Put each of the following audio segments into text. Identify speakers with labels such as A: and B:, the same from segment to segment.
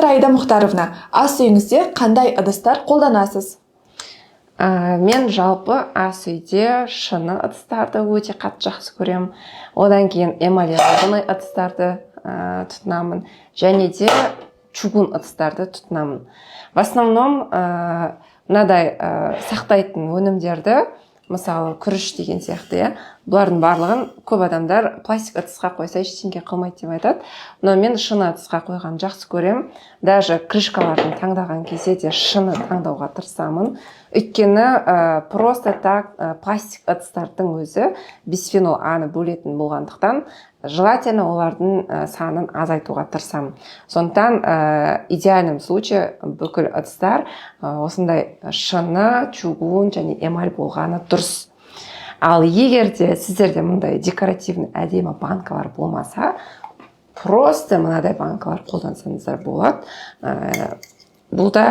A: Доктор Аида Мұхтаровна, ас үйіңізде қандай ыдыстар қолданасыз?
B: Мен жалпы ас үйде шыны ыдыстарды өте қатты жақсы көремін. Одан кейін эмалированный ыдыстарды тұтынамын және де чугун ыдыстарды тұтынамын. В основном мынадай сақтайтын өнімдерді, мысалы, күріш деген сияқты, иә, бұлардың барлығын көп адамдар пластик ыдысқа қойса, ештеңе қылмайды деп айтады, но мен шыны ыдысқа қойғанды жақсы көремін. Даже крышкаларын таңдаған кезде де шыны таңдауға тырысамын, өйткені просто так пластик ыдыстардың өзі бисфенол А-ны бөлетін болғандықтан, желательно олардың санын азайтуға тырысамын. Сондықтан идеальном случае бүкіл ыдыстар осындай шыны, чугун және эмаль болғаны дұрыс. Ал егер де сіздерде мындай декоративный әдемі банкалар болмаса, просто мынадай банкалар қолдансаңыздар болады. Бұл да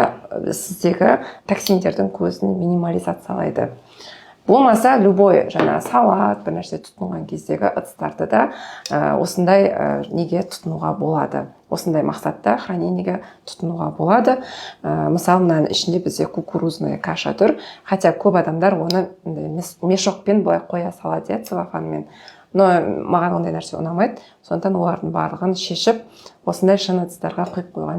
B: сіздегі токсиндердің көзін минимализациялайды. Болмаса любой жаңа салат, бір нәрсе тұтынған кездегі ыдыстарды да осындай неге тұтынуға болады, осындай мақсатта хранениеге тұтынуға болады. Мысалы, мынаның ішінде бізде кукурузная каша тұр, хотя көп адамдар оны мындай мешокпен былай қоя салады, иә, целлофанмен, но маған ондай нәрсе ұнамайды. Сондықтан олардың барлығын шешіп, осындай шыны ыдыстарға құйып қойған.